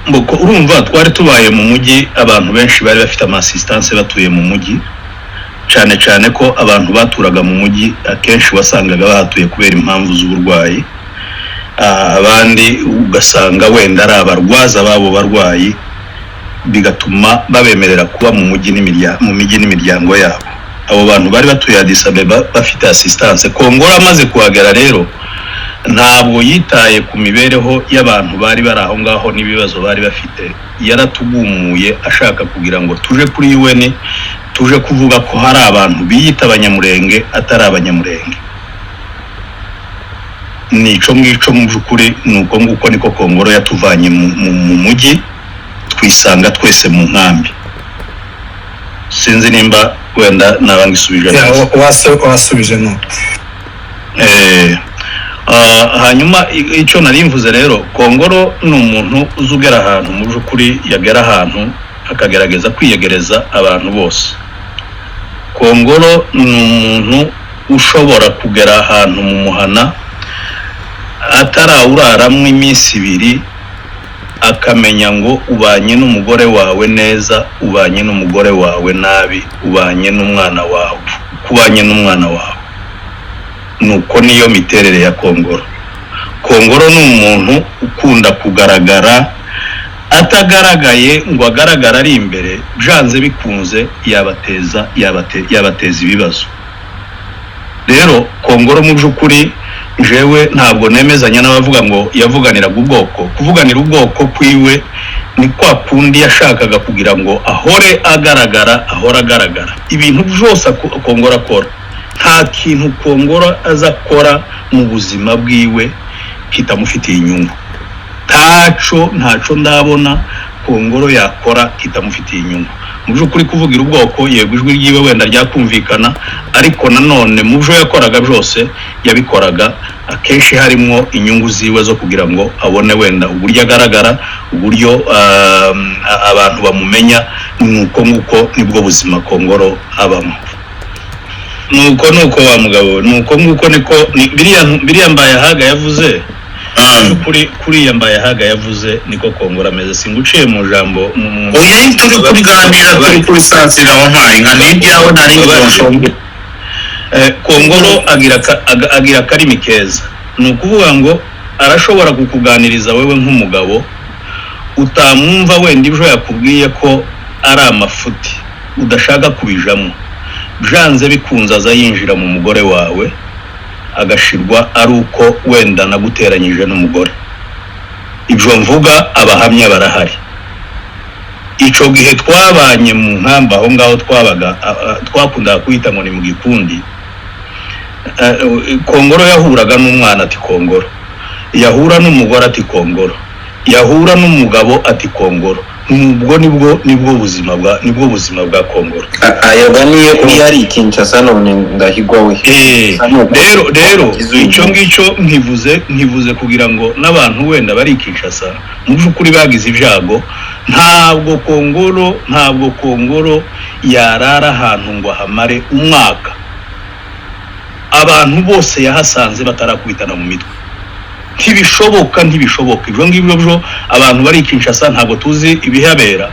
Urumva twari tubaye mu mujyi, abantu benshi bari bafite ama assistance batuye mu mujyi, cyane cyane ko abantu baturaga mu mujyi akenshi wasangaga bahatuye kubera impamvu z'uburwayi. Abandi ugasanga wenda ari abarwaza b'abo barwayi, bigatuma babemerera kuba mu mujyi mu mijyi n'imiryango yabo. Abo bantu bari batuye Addis Abeba bafite assistance. Kongoro amaze kuhagera rero, ntabwo yitaye ku mibereho y'abantu bari bari aho ngaho n'ibibazo bari bafite. Yaratugumuye ashaka kugira ngo tuje kuri UN, tuje kuvuga ko hari abantu biyita Abanyamurenge atari Abanyamurenge. Nico ngico mu by'ukuri, ni uko nguko niko Kongoro yatuvanye mu mujyi, twisanga twese mu nkambi. Sinzi nimba wenda naba ngisubije Ya, neza. Wasubije no. Hanyuma icyo nari mvuze rero, Kongoro ni umuntu uzi ugera ahantu, mu by'ukuri yagera ahantu akagerageza kwiyegereza abantu bose. Kongoro ni umuntu ushobora kugera ahantu mu muhana atarawuraramwo iminsi 2, akamenya ngo ubanye n'umugore wawe neza, ubanye n'umugore wawe nabi, ubanye n'umwana wawe, kubanye n'umwana wawe. Nuko niyo miterere ya Kongoro. Kongoro ni umuntu ukunda kugaragara. Atagaragaye ngo agaragare ari imbere, byanze bikunze yabateza ibibazo. Rero Kongoro mu by'ukuri, jewe ntabwo nemezanya n'abavuga ngo yavuganiraga ubwoko. Kuvuganira ubwoko kwiwe ni kwa kundi yashakaga kugira ngo ahore agaragara, ahore agaragara. Ibintu byose Kongoro akora, nta kintu Kongoro aza akora mu buzima bwiwe kitamufitiye inyungu. Ntaco, ntaco ndabona Kongoro yakora kitamufitiye inyungu. Mu by'ukuri kuvugira ubwoko, yego, ijwi ryiwe wenda ryakumvikana, ariko nanone mu byo yakoraga byose yabikoraga akenshi harimo inyungu ziwe zo kugira ngo abone wenda uburyo agaragara, uburyo abantu bamumenya. Nuko nguko nibwo buzima Kongoro abamo. Nuko wa mugabo, nuko nguko niko biriya Mbayahaga yavuze kuri kuriya Mbayahaga yavuze, niko Kongoro ameze. Singuciye mu jambo Oya, turi kubiganira, turi kubisasira, wampaye nka n'ibyawe nari nshonge. Kongoro agira akarimi keza. Ni ukuvuga ngo arashobora kukuganiriza wewe nk'umugabo utamwumva wenda ibyo yakubwiye ko ari amafuti udashaka kubijamo, byanze bikunze aza yinjira mu mugore wawe, agashirwa ari uko wenda naguteranyije n'umugore. Ibyo mvuga abahamya barahari. Icyo gihe twabanye mu nkambi aho ngaho twabaga, twakundaga kwita ngo ni mu gikundi. Kongoro yahuraga n'umwana ati "Kongoro", yahura n'umugore ati "Kongoro", yahura n'umugabo ati "Kongoro". Nubwo nibwo buzima bwa Kongoro. Ayoga niyo ari i Kinshasa none, Ndahigwa we. Rero icyo ngicyo nkivuze kugira ngo n'abantu wenda bari i Kinshasa mu by'ukuri bagize ibyago. Ntabwo Kongoro yarara ahantu ngo ahamare umwaka abantu bose yahasanze batarakubitana mu mitwe. Ntibishoboka, ntibishoboka. Ibyo ngibyo byo abantu bari i Kinshasa ntabwo tuzi ibihabera,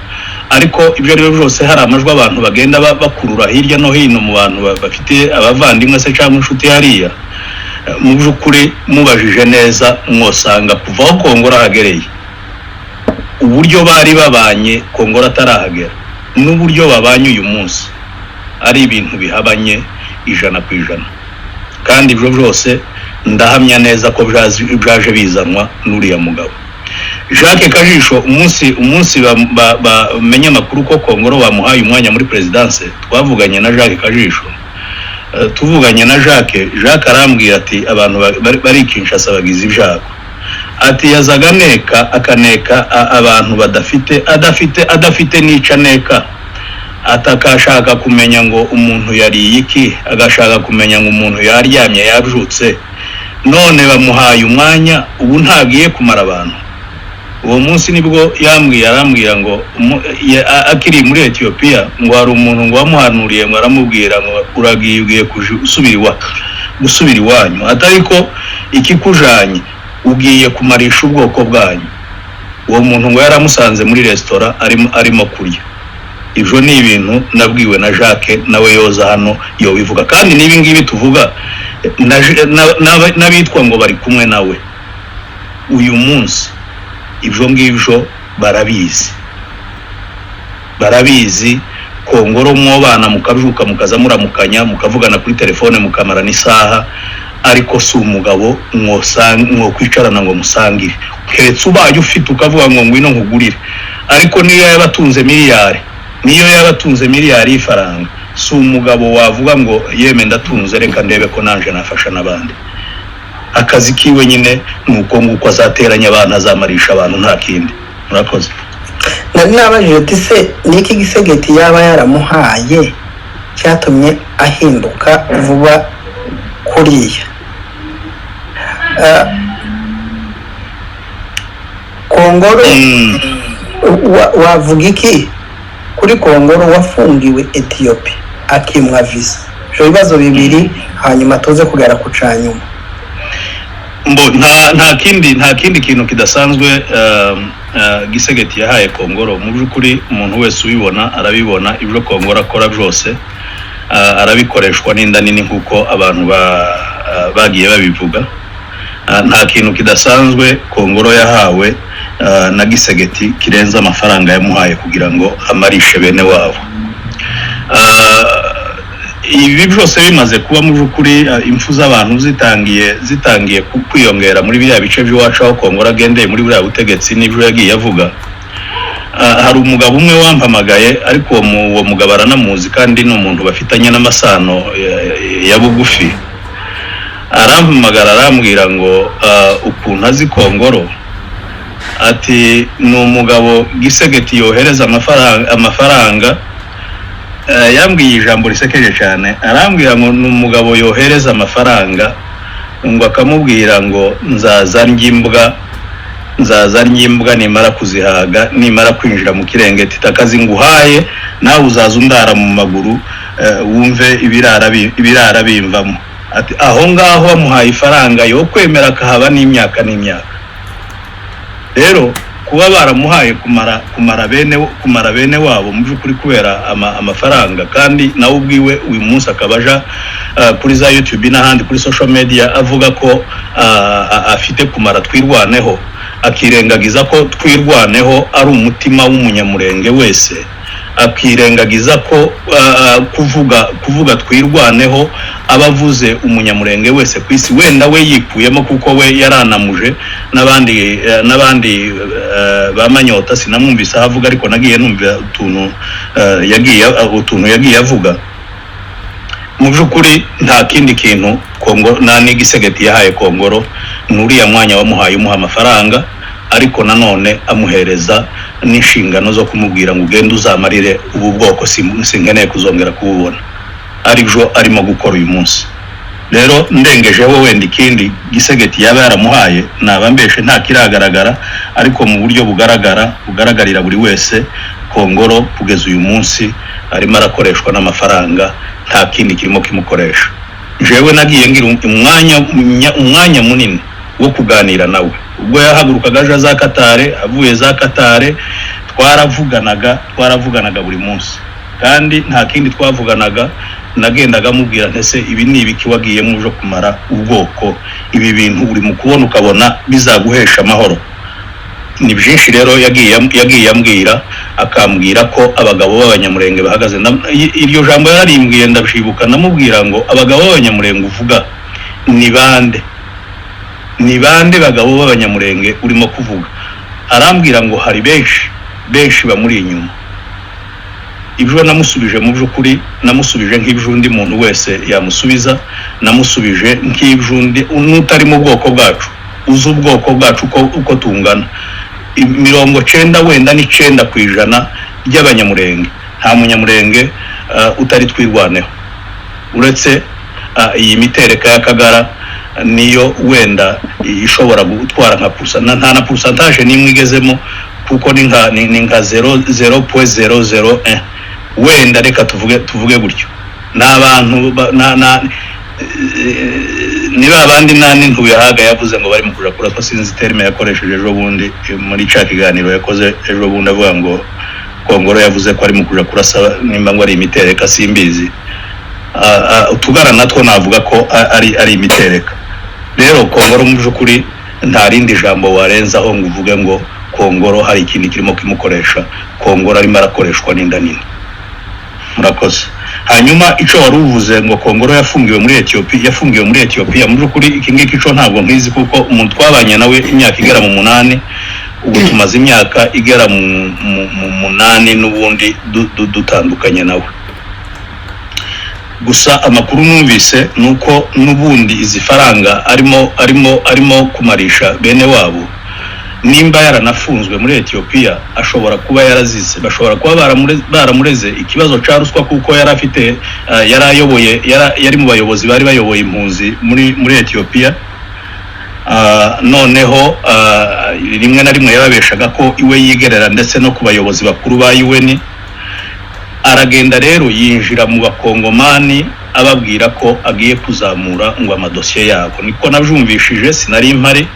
ariko ibyo ari byo byose hari amajwi abantu bagenda bakurura hirya no hino mu bantu bafite abavandimwe se cyangwa inshuti hariya. Mu by'ukuri mubajije neza mwosanga kuva aho Kongoro ahagereye, uburyo bari babanye Kongoro atarahagera n'uburyo babanye uyu munsi ari ibintu bihabanye 100%. Kandi ibyo byose ndahamya neza ko byaje bizanwa n'uriya mugabo Jacques Kajisho. Umunsi bamenye amakuru ko Kongoro bamuhaye umwanya muri présidence, twavuganye na Jacques Kajisho. Tuvuganye na Jacques, Jacques arambwira ati abantu bari i Kinshasa bagize ibyago, ati yazaga aneka, akaneka abantu badafite, adafite n'ico aneka, atakashaka kumenya ngo umuntu yariye iki, agashaka kumenya ngo umuntu yaryamye yabyutse, none bamuhaye umwanya, ubu ntagiye kumara abantu. Uwo munsi nibwo yambwiye, arambwira ngo akiri muri Etiyopiya ngo hari umuntu ngo wamuhanuriye, ngo aramubwira ngo uragiye, ugiye gusubira iwanyu, atari ko ikikujanye ugiye kumarisha ubwoko bwanyu. Uwo muntu ngo yaramusanze muri resitora arimo kurya. Ibyo ni ibintu nabwiwe na Jacques, nawe yoza hano yobivuga. Kandi n'ibi ngibi tuvuga n'abitwa ngo bari kumwe nawe uyu munsi, ibyo ngibyo barabizi, barabizi. Kongoro mwobana, mukabyuka, mukaza muramukanya, mukavugana kuri telefone, mukamarana isaha, ariko si umugabo mwokwicarana ngo musangire, keretse ubaye ufite ukavuga ngo ngwino nkugurire. Ariko niyo yaba atunze miliyari, niyo yaba atunze miliyari y'ifaranga, si umugabo wavuga ngo yeme ndatunze, reka ndebe ko nanje nafasha n'abandi. Akazi kiwe nyine ni uko nguko, azateranya abantu, azamarisha abantu, nta kindi. Murakoze. Nari nabajije uti: se ni iki Gisegeti yaba yaramuhaye cyatumye ahinduka vuba kuriya? Kongoro, wavuga iki kuri Kongoro wafungiwe Etiyopi akimwa visa? Ibyo bibazo bibiri, hanyuma tuze kugera ku canyuma. Mbo nta kindi kintu kidasanzwe Gisegeti yahaye Kongoro. Mu by'ukuri umuntu wese ubibona arabibona, ibyo Kongoro akora byose arabikoreshwa n'inda nini, nk'uko abantu bagiye babivuga. Nta kintu kidasanzwe Kongoro yahawe na Gisegeti kirenze amafaranga yamuhaye kugira ngo amarishe bene wabo. Ibi byose bimaze kuba, mu by'ukuri impfu z'abantu zitangiye kwiyongera muri biriya bice by'iwacu aho Kongoro agendeye muri buriya butegetsi n'ibyo yagiye avuga. Hari umugabo umwe wampamagaye, ariko uwo mugabo aranamuzi kandi ni umuntu bafitanye n'amasano ya bugufi. Arampamagara arambwira ngo ukuntu azi Kongoro, ati ni umugabo Gisegeti yohereza amafaranga. Yambwiye ijambo risekeje cyane, arambwira ngo ni umugabo yohereza amafaranga, ngo akamubwira ngo nzaza ndya imbwa, nzaza ndya imbwa nimara kuzihaga, nimara kwinjira mu kirengeti. Akazi nguhaye, nawe uzaza undara mu maguru, wumve ibirara bimvamo. Ati aho ngaho bamuhaye ifaranga yo kwemera akahaba n'imyaka n'imyaka. Rero kuba baramuhaye kumara bene wabo mu by'ukuri kubera amafaranga, kandi nawe ubwiwe uyu munsi akaba aja kuri za YouTube n'ahandi kuri social media avuga ko afite kumara Twirwaneho, akirengagiza ko Twirwaneho ari umutima w'Umunyamurenge wese, akirengagiza ko kuvuga Twirwaneho aba avuze Umunyamurenge wese ku isi. Wenda we yikuyemo kuko we yaranamuje n'abandi ba Manyota. Sinamwumvise aho avuga, ariko nagiye numva utuntu yagiye avuga. Mu by'ukuri nta kindi kintu Kongo nta n'Igisegeti yahaye Kongoro, ni uriya mwanya wamuhaye, umuha amafaranga, ariko nanone amuhereza n'inshingano zo kumubwira ngo ugende uzamarire ubu bwoko, sinkeneye kuzongera kububona. Aribyo arimo gukora uyu munsi. Rero ndengejeho wenda ikindi Gisegeti yaba yaramuhaye naba mbeshe, nta kiragaragara, ariko mu buryo bugaragara, bugaragarira buri wese, Kongoro kugeza uyu munsi arimo arakoreshwa n'amafaranga, nta kindi kirimo kimukoresha. Jewe nagiye ngira umwanya munini wo kuganira nawe ubwo yahagurukaga aje za Katare, avuye za Katare, twaravuganaga buri munsi, kandi nta kindi twavuganaga. Nagendaga mubwira ntese ibi ni ibiki wagiyemo uje kumara ubwoko? Ibi bintu uri mu kubona ukabona bizaguhesha amahoro? Ni byinshi rero yagiye ambwira, akambwira ko abagabo b'Abanyamurenge bahagaze. Iryo jambo yararimbwiye, ndabyibuka. Namubwira ngo abagabo b'Abanyamurenge uvuga ni bande? Ni bande bagabo b'Abanyamurenge urimo kuvuga? Arambwira ngo hari benshi benshi bamuri inyuma. Ibyo namusubije, mu by'ukuri namusubije nk'ibyo undi muntu wese yamusubiza, namusubije nk'ibyo undi n'utari mu bwoko bwacu uzi ubwoko bwacu uko tungana, 99% ry'Abanyamurenge, nta Munyamurenge utari Twirwaneho, uretse iyi mitereka y'Akagara niyo wenda ishobora gutwara nka nta na pourcentage n'imwe igezemo, kuko ni nka 0.001 wenda, reka tuvuge gutyo. Ni abantu Ni ba bandi nani Ntuyahaga yavuze ngo bari mu kuja kuraswa. Sinzi terme yakoresheje ejo bundi muri ca kiganiro yakoze ejo bundi, avuga ngo Kongoro yavuze ko ari mu kuja kurasa, nimba ngo ari imitereka, simbizi. Utugara natwo navuga ko ari imitereka. Rero Kongoro mu by'ukuri nta rindi jambo warenzaho ngo uvuge ngo Kongoro hari ikindi kirimo kimukoresha. Kongoro arimo arakoreshwa n'inda nini. Murakoze. Hanyuma icyo wari uvuze ngo Kongoro yafungiwe muri Etiyopiya, yafungiwe muri Etiyopiya, mu by'ukuri iki ngiki cyo ntabwo nkizi, kuko umuntu twabanye nawe imyaka igera mu 8, ubu tumaze imyaka igera mu 8 n'ubundi dutandukanye nawe. Gusa amakuru numvise ni uko n'ubundi izi faranga arimo kumarisha bene wabo, nimba yaranafunzwe muri Etiyopiya ashobora kuba yarazize, bashobora kuba baramureze ikibazo ca ruswa, kuko yari afite yari ayoboye, yari mu bayobozi bari bayoboye impunzi muri Etiyopiya. Noneho rimwe na rimwe yarabeshaga ko iwe yigerera ndetse no ku bayobozi bakuru ba UN. Aragenda rero yinjira mu Bakongomani ababwira ko agiye kuzamura ngo amadosiye yabo, niko nabyumvishije, sinari mpari.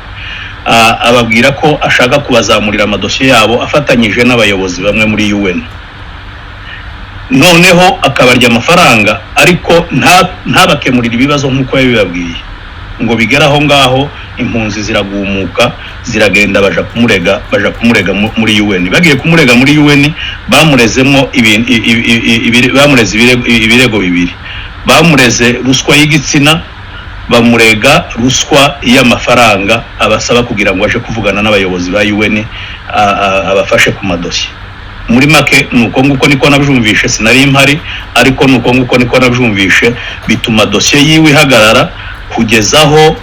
Ababwira ko ashaka kubazamurira amadosiye yabo afatanyije n'abayobozi bamwe muri UN, noneho akabarya amafaranga, ariko ntabakemurire ibibazo nk'uko yabibabwiye. Ngo bigere aho ngaho impunzi ziragumuka, ziragenda, baja kumurega muri UN. Bagiye kumurega muri UN, bamurezemo bamureze ibirego bibiri: bamureze ruswa y'igitsina, bamurega ruswa y'amafaranga abasaba kugira ngo aje kuvugana n'abayobozi ba UN abafashe ku madosiye. Muri make ni uko nguko niko nabyumvishe, sinari mpari, ariko ni uko nguko niko nabyumvishe. Bituma dosiye yiwe ihagarara kugeza aho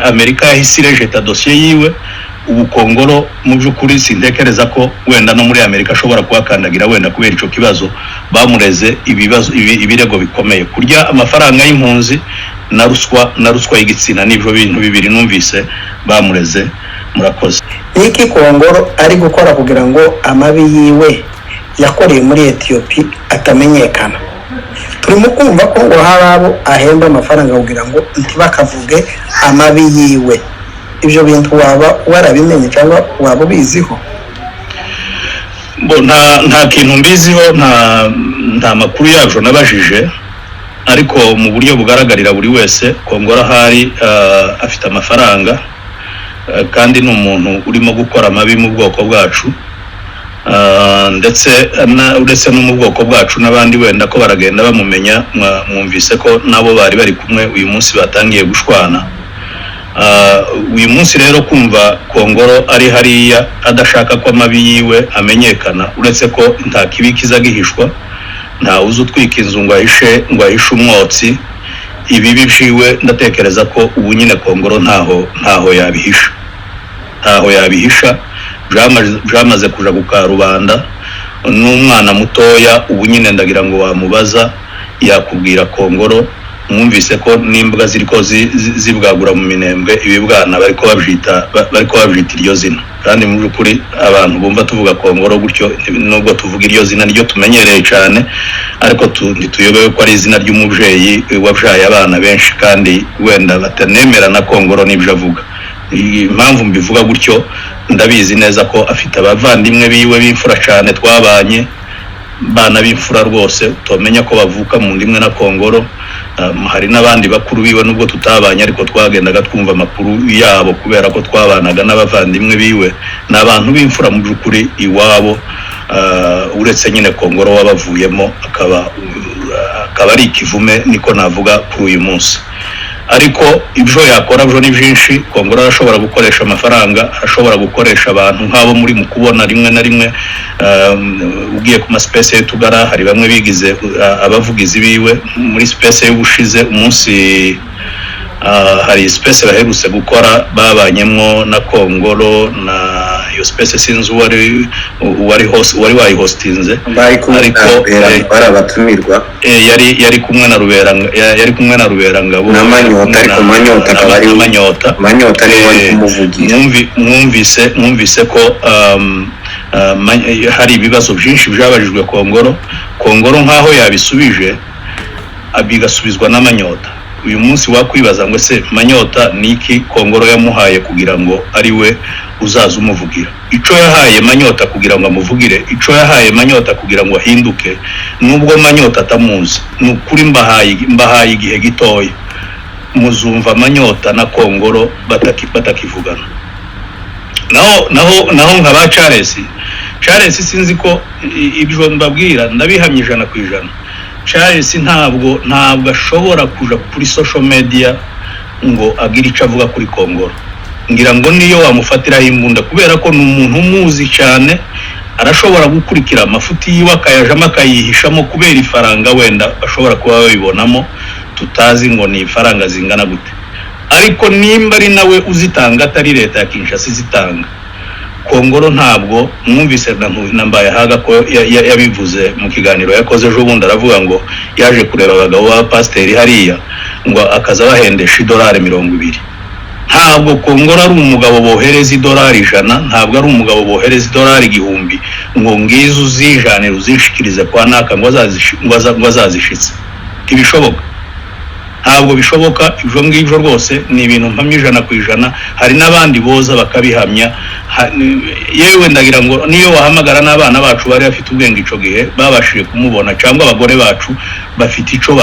Amerika yahise irejeta dosiye yiwe. Ubu Kongoro mu by'ukuri sintekereza ko wenda no muri Amerika ashobora kuhakandagira wenda kubera icyo kibazo bamureze, ibibazo ibirego bikomeye: kurya amafaranga y'impunzi na ruswa y'igitsina. Nibyo bintu bibiri numvise bamureze. Murakoze. Niki Kongoro ari gukora kugira ngo amabi yiwe yakoreye muri Etiyopi atamenyekana? Turimo kumva ko ngo hari abo ahemba amafaranga kugira ngo ntibakavuge amabi yiwe. Ibyo bintu waba warabimenye cyangwa waba ubiziho? Bo, nta kintu mbiziho, nta makuru yabyo nabajije, ariko mu buryo bugaragarira buri wese Kongora ahari afite amafaranga, kandi ni umuntu urimo gukora amabi mu bwoko bwacu, ndetse uretse no mu bwoko bwacu n'abandi wenda ko baragenda bamumenya. Mwumvise ko nabo bari bari kumwe uyu munsi batangiye gushwana. Uyu munsi rero kumva Kongoro ari hariya adashaka ko amabi yiwe amenyekana, uretse ko nta kibi kiza gihishwa, nta uzi utwika inzu ngo ahishe umwotsi. Ibibi byiwe ndatekereza ko ubu nyine Kongoro ntaho yabihisha, ntaho yabihisha. Byamaze kuja ku karubanda. N'umwana mutoya ubu nyine ndagira ngo wamubaza yakubwira Kongoro. Mwumvise ko n'imbwa ziriko zibwagura mu Minembwe ibibwana, bariko babyita iryo zina. Kandi mu by'ukuri abantu bumva tuvuga Kongoro gutyo, nubwo tuvuga iryo zina ryo tumenyereye cyane, ariko ntituyobewe ko ari izina ry'umubyeyi wabyaye abana benshi, kandi wenda batanemera na Kongoro n'ibyo avuga. Impamvu mbivuga gutyo, ndabizi neza ko afite abavandimwe biwe b'imfura cyane twabanye, bana b'imfura rwose utomenya ko bavuka mu ndimwe na Kongoro. Hari n'abandi bakuru biwe nubwo tutabanye, ariko twagendaga twumva amakuru yabo kubera ko twabanaga n'abavandimwe biwe. Ni abantu b'imfura mu by'ukuri iwabo, uretse nyine Kongoro wabavuyemo akaba ari ikivume, niko navuga kuri uyu munsi. Ariko ibyo yakora byo ni byinshi. Kongoro arashobora gukoresha amafaranga, arashobora gukoresha abantu nk'abo muri mu kubona rimwe na rimwe ugiye ku ma space y'utugara, hari bamwe bigize abavugizi biwe. Muri space y'ubushize umunsi hari space baherutse gukora babanyemwo na Kongoro, na iyo space sinzi uwari host, uwari wayihostinze. Bari kumwe Ariko, na Rubera, bari abatumirwa. Yari kumwe na Ruberangabo Na Manyota, ariko Manyota akaba na Manyota. Manyota niwe wari kumuvugira. Mwumvise ko hari ibibazo byinshi byabajijwe Kongoro. Kongoro nk'aho yabisubije, bigasubizwa n'Amanyota. Uyu munsi wakwibaza ngo ese Manyota ni iki Kongoro yamuhaye kugira ngo ari we uzaza umuvugira? Ico yahaye Manyota kugira ngo amuvugire, ico yahaye Manyota kugira ngo ahinduke, nubwo Manyota atamuzi, ni ukuri mbahaye igihe gitoya, muzumva Manyota na Kongoro batakivugana. Naho nka ba Charles, sinzi ko ibyo mbabwira ndabihamya 100%. Charles ntabwo ashobora kuja kuri social media ngo agire icyo avuga kuri Kongoro. Ngira ngo niyo wamufatiraho imbunda, kubera ko ni umuntu umuzi cyane, arashobora gukurikira amafuti yiwe akayajamo akayihishamo kubera ifaranga wenda bashobora kuba babibonamo, tutazi ngo ni ifaranga zingana gute. Ariko nimba ari nawe uzitanga, atari leta ya Kinshasa izitanga, Kongoro ntabwo mwumvise na Mbayahaga ko yabivuze mu kiganiro yakoze ejo bundi, aravuga ngo yaje kureba abagabo ba pasiteri hariya, ngo akaza bahendesha idolari 20. Ntabwo Kongoro ari umugabo bohereza idolari 100, ntabwo ari umugabo bohereza idolari 1000 ngo ngize uzijanire uzishikirize kwa naka ngo azazishitse. Ntibishoboka, ntabwo bishoboka. Ibyo ngibyo rwose ni ibintu mpamya 100%. Hari n'abandi boza bakabihamya. Yewe ndagira ngo niyo wahamagara n'abana bacu bari bafite ubwenge ico gihe babashije kumubona, cyangwa abagore bacu bafite ico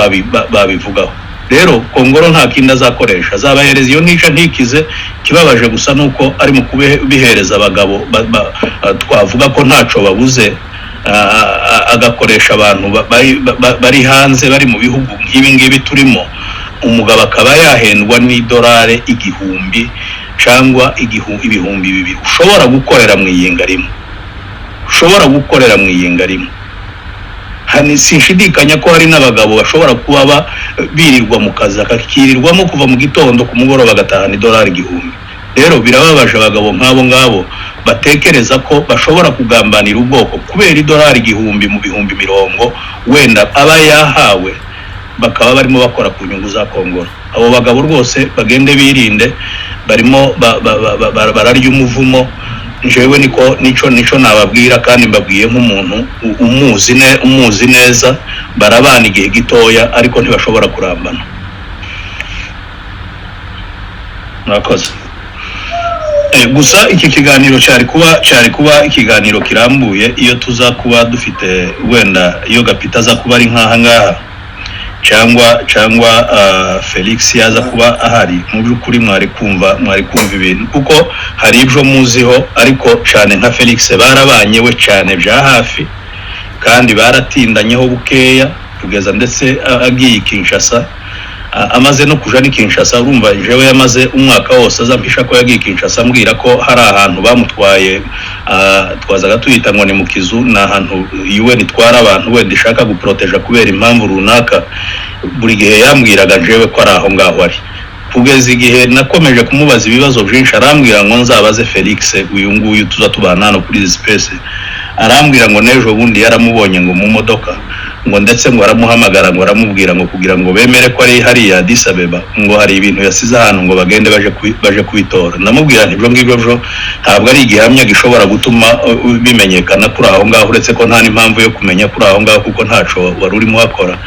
babivugaho. Rero Kongoro nta kindi azakoresha, azabahereza iyo ntica ntikize. Ikibabaje gusa nuko ari mu kubihereza abagabo twavuga ko ntaco babuze, agakoresha abantu bari hanze, bari mu bihugu nk'ibi ngibi turimo. Umugabo akaba yahendwa n'idolari 1000 cyangwa 2000 ushobora gukorera mu iyinga rimwe, ushobora gukorera mu iyinga rimwe. Hani sinshidikanya ko hari n'abagabo bashobora kuba birirwa mu kazi, akakirirwamo kuva mu gitondo ku mugoroba, agatahana idolari 1000. Rero birababaje abagabo nk'abo ngabo batekereza ko bashobora kugambanira ubwoko kubera idolari 1000 mu 20,000 wenda aba yahawe, bakaba barimo bakora ku nyungu za Kongoro. Abo bagabo rwose bagende birinde, barimo bararya umuvumo. Njyewe niko nico nababwira, kandi mbabwiye nk'umuntu umuzi neza. Barabana igihe gitoya ariko ntibashobora kurambana. Murakoze. Gusa iki kiganiro cyari kuba ikiganiro kirambuye iyo tuza kuba dufite wenda iyo Gapita aza kuba ari nk'aha ngaha, cyangwa Felix yaza kuba ahari. Mu by'ukuri mwari kumva ibintu, kuko hari ibyo muziho, ariko cyane nka Felix barabanye we cyane bya hafi, kandi baratindanyeho bukeya kugeza ndetse agiye i Kinshasa. Amaze no kuja ni Kinshasa, urumva jewe yamaze umwaka wose azampisha ko yagiye Kinshasa, ambwira ko hari ahantu bamutwaye, twazaga tuyita ngo ni mu kizu, ni ahantu UN itwara abantu wenda ishaka guproteja kubera impamvu runaka. Buri gihe yambwiraga jewe ko ari aho ngaho ari, kugeza igihe nakomeje kumubaza ibibazo byinshi, arambwira ngo nzabaze Felix uyu nguyu tuza tubana hano kuri izi space. Arambwira ngo n'ejo bundi yaramubonye ngo mu modoka, ngo ndetse ngo aramuhamagara, ngo aramubwira ngo kugira ngo bemere ko ari hariya Addis Abeba, ngo hari ibintu yasize ahantu ngo bagende baje kubitora. Ndamubwira nti ibyo ngibyo byo ntabwo ari igihamya gishobora gutuma bimenyekana kuri aho ngaho, uretse ko nta n'impamvu yo kumenya kuri aho ngaho kuko ntaco wari urimo uhakora.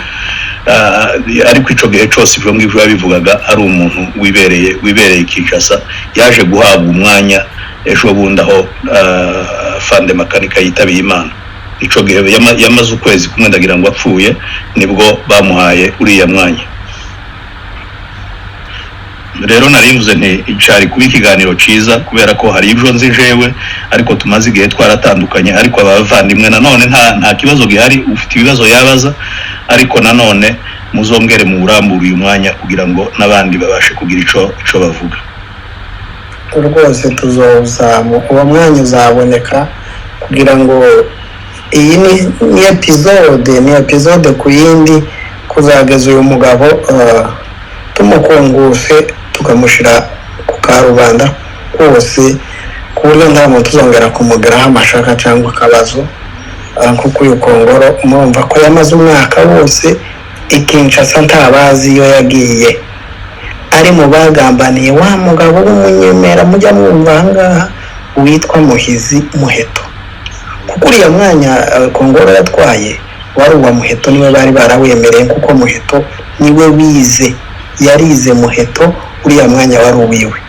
Ariko ico gihe cose ibyo ngibyo yabivugaga ari umuntu wibereye i Kinshasa. Yaje guhabwa umwanya ejo bundi aho Fande Makanika yitabiye Imana. Ico gihe yamaze ukwezi kumwe ndagira ngo apfuye, nibwo bamuhaye uriya mwanya. Rero narivuze nti cari kuba ikiganiro ciza, kubera ko hari ibyo nzi jewe, ariko tumaze igihe twaratandukanye. Ariko abavandimwe nanone nta kibazo gihari, ufite ibibazo yabaza, ariko nanone muzongere mu burambure uyu mwanya kugira ngo n'abandi babashe kugira ico bavuga. Rwose tuzozamu uwo mwanya uzaboneka, kugira ngo iyi ni episode, ni episode ku yindi, kuzageza uyu mugabo tumukunguse, tukamushyira ku karubanda kose, ku buryo nta muntu tuzongera kumugiraho amashaka cyangwa akabazo. Kuko uyu Kongoro murumva ko yamaze umwaka wose i Kinshasa ntabazi iyo yagiye, ari mu bagambaniye wa mugabo w'umunyemera mujya mwumva aha ngaha witwa Muhizi Muheto, kuko uriya mwanya Kongoro yatwaye wari uwa Muheto, niwe bari barawemereye, kuko Muheto niwe wize. Yarize Muheto, uriya mwanya wari uwiwe.